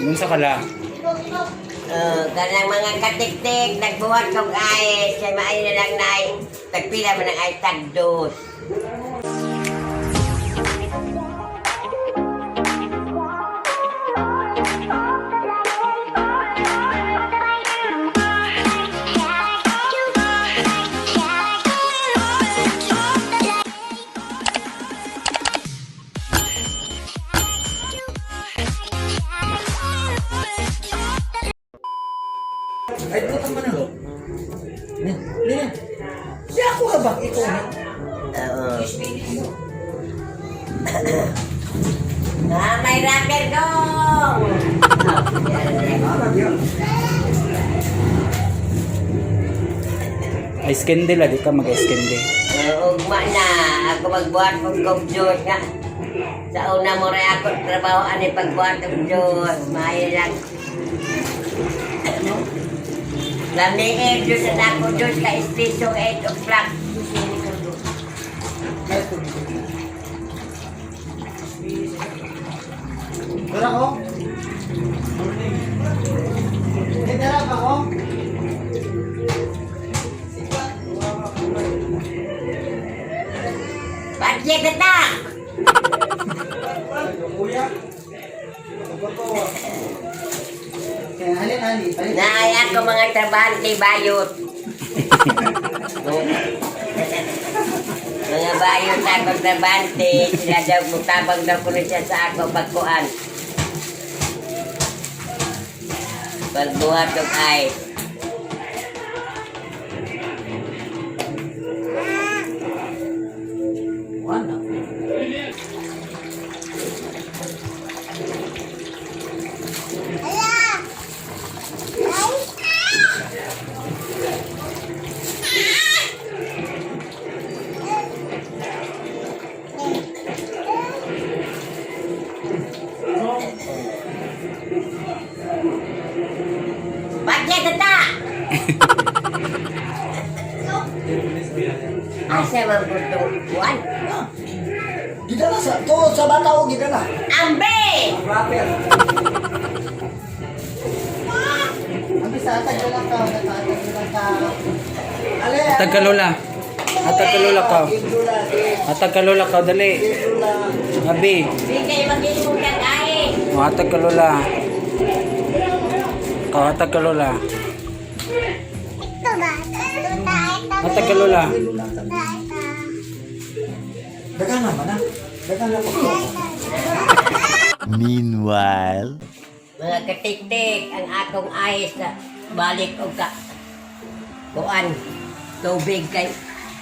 Unsa ka la? Oh, kanang mga katiktik, nagbuhat kong ice, kay maayo na lang na tagpila man ang ice tagdos. Ay, butang man na. Ne, ne. Siya ako ka ba? Ikaw na. Oo. Ah, may rapper dong! Ice candy la, di ka mag-ice candy. Ugma na, ako magbuhat kong kong Diyos nga. Sa una mo rin ako trabaho ani pagbuhat og Diyos. Maayo lang. Lamiin Diyos na ako Diyos ka espresso 8 o'clock. Wala ko? Eh, dara pa ko? Patye ka ta! Kaya halin, halin. Halin. Naay ako mga trabahante bayot. Mga bayot ako trabahante, sila daw mutabang daw kuno siya sa ako pagkuan. Pagbuhat og ice. Wala. Patye ka ta! Asa man po itong kuan? Gidala sa, to, sa bata ko, gidala. Ambe! Rapper. Ang bisa, atag na lang ka, atag na lang ka. Ale, Atag ka lola. Atag ka lola ka. Gidula, Atag ka lola ka, dali. gidula. Abi. Di kayo mag-iimong kag ice. O, atag ka lola. Ka, atag ka lola. Atag ka lola. Dagan naman ah. Dagan na po. Meanwhile. Mga katiktik, ang akong ice na balik og ka kuan tubig kay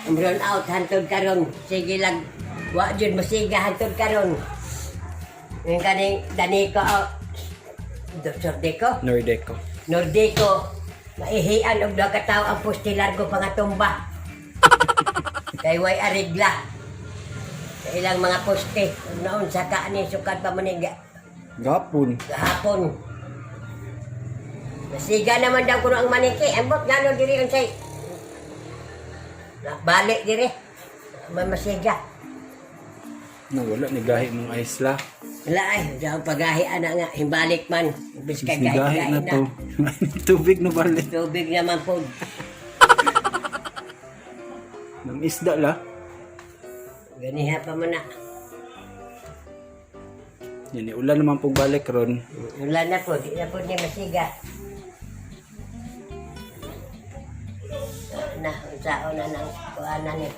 run out hantod karon sige lang wa jud masiga hantod karon yung kaning Daniko oh, Dr. Deco Nordeco. Nordico maihian og duha ka tawo ang poste largo pangatumba kay way arigla sa ilang mga poste ug naon sa ka ni sukad pa man ni Gapon. gahapon. Nasiga naman daw kuno ang maniki. Ambot gano diri unsay. Balik diri. Mamasiga. No, wala ni gahi mong ice la. Wala ay, daw pagahi ana nga himbalik man. Imbis kay Ni gahi, gahi gahi na na. to. Tubig na balik. Tubig naman po. Nang isda la. Ganiha pa man na. Yan, eh, ulan naman pong balik ron. Wala na po, di na po niya masiga. Na, unsaon na nang kuanan ni.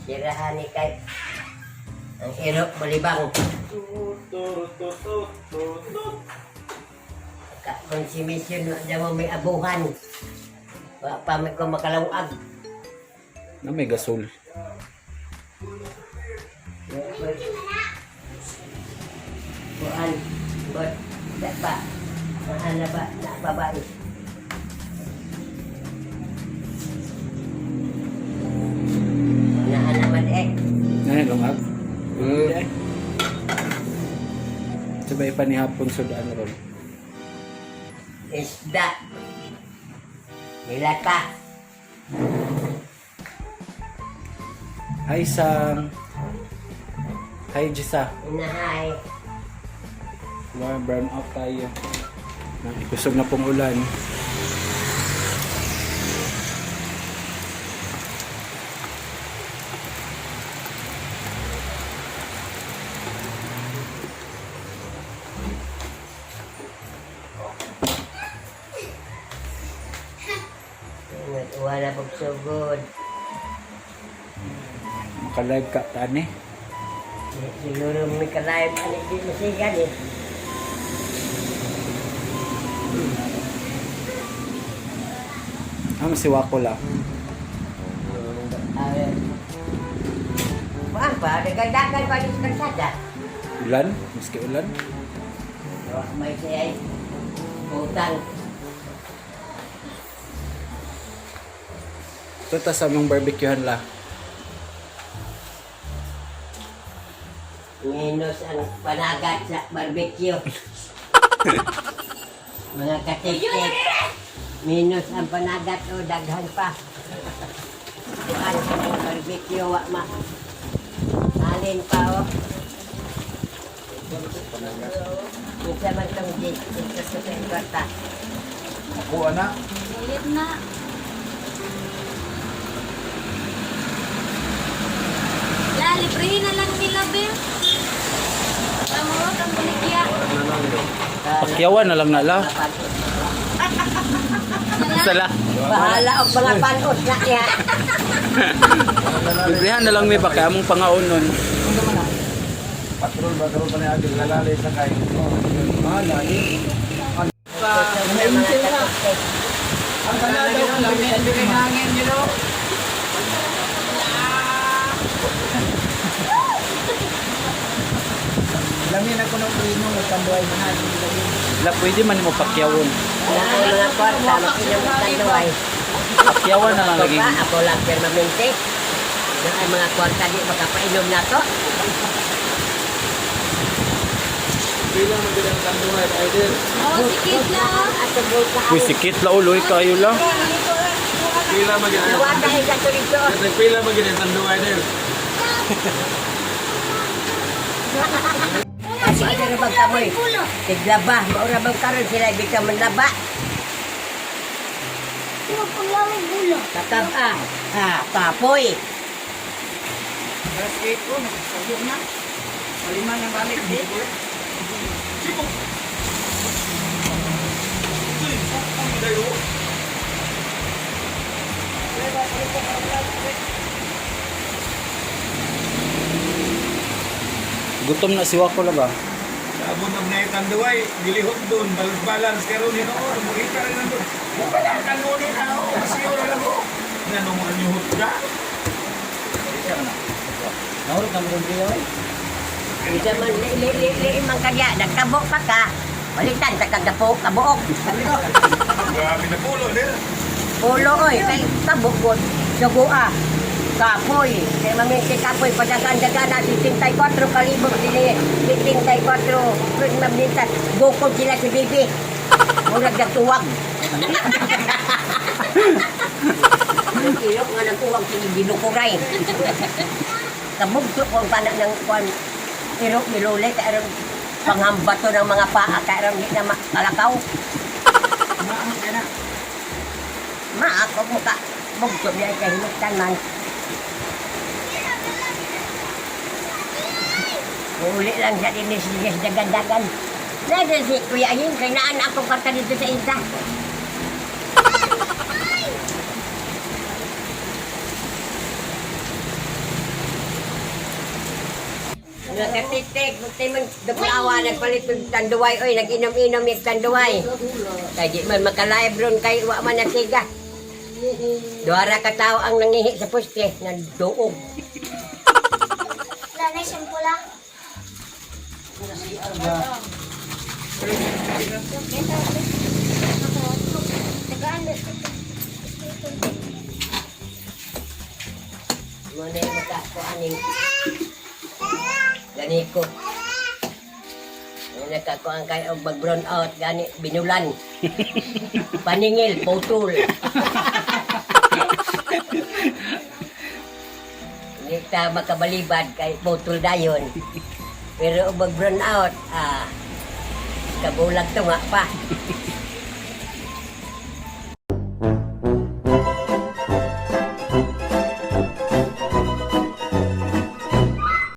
Sirahan ni kay ang irok malibang. Ka konsumisyon na mo may abuhan. Wa pa may ko makalawag. Na may gasol. Kuan, bot, da ba? Maana ba? Na ba ba? Naa naman eh. Ano, lungag? Eh. Sabay pa ni hapon sudaan ron. Isda. Nilata. Hi, Sam. Hi, Jisa. Nahay. Wow, brown out tayo. Kusog na pong ulan. Wala pong sugod. Maka-live ka, tani. Siguro may kalayan pa ni di masigan eh. Ah, masiwa ko lang. Ah, Kuan pa, nagdagan pa ni sa kalsada. Ulan? Maski ulan? Wa may siya ay utang. Ito ta sa among barbecuehan la. Minus ang panagat sa barbecue. Mga katiktik. Minus ang panagat o daghan pa. Kuan sa barbecue wa ma. Alin pa o. Minsan man tong dito sa kwarta. Ako, anak. Ulit na. La, liprehin na lang nila, be. Tamo, kang buligya. Pakyawan na lang na la. Sala. Bahala og mga panos na niya. Librihan na lang may baka among pangaonon. Patrol ba, karoon pa na agad, lalali sa kay. Ah, lali. Ang kanada, hangin, you know? Lamin ako ng primo, magtambuhay na na. La, pwede man mo pakyawon. Wala ang mga kwarta, makinom ang tanduay. Pakyawan na lang Ako lagi. pa, ako lang permanente. Na ang mga kwarta di makapainom na to. Oh, sikit na. Ato bulsa. Uy, sikit la uloy kayo la. Pila man gid Nawata ay sa dito. Pila man gid ang tanduay din. Sige na bang kamoy? Tiglaba, maura bang karon sila bitaw manlaba. Kakab-a, ah, kapoy. Alas 8 ko, nagsagyo na. Palima na balik. Gutom na si Wako la ba? Sabon og nay tanduay, gilihok doon, balance balance karon hinuon, mukita rin nandun. Wala kan mo ni tao, siyo na lang ko. Nanong ang yuhot ka? Nahurot na mo rin eh. Bisa man li li li li man kaya nagkabok pa ka. Balitan sa kagapo kabuok. Grabe na pulo din. Pulo oy kay kabok god. Sugoa. Kapoy, kay maminti kapoy padagan-dagan na 64 kalibog dili 64 kun maminta bukod sila si Bibi. Murag nagtuwag. Ilok nga nagtuwag sige ginukuray. Kabugto ko ang panak ng kuan iro niluli kay aron panghambato ng mga paa kay aron di na makalakaw. Maak og muka bugto niya kay hinuktan man. Uli lang siya din siya sa dagan-dagan. Nasa si Kuya Ahim, kay naan ako kwarta dito sa isa. Nakatitik, magti man duklawa, nagpalit ng tanduay, oy, nag-inom-inom yung tanduay. Kay di man makalive ron kay wa man nasiga. Duara ka tao ang nangihi sa poste, nagduog. Wala na siyang pula. Muna yung mata ko aning gani ko. Yung nagkakuan kayo og mag-brown out, gani, binulan. Paningil, putol. Hindi ta makabalibad kay putol dayon. Pero og mag brown out, kabulag tunga pa.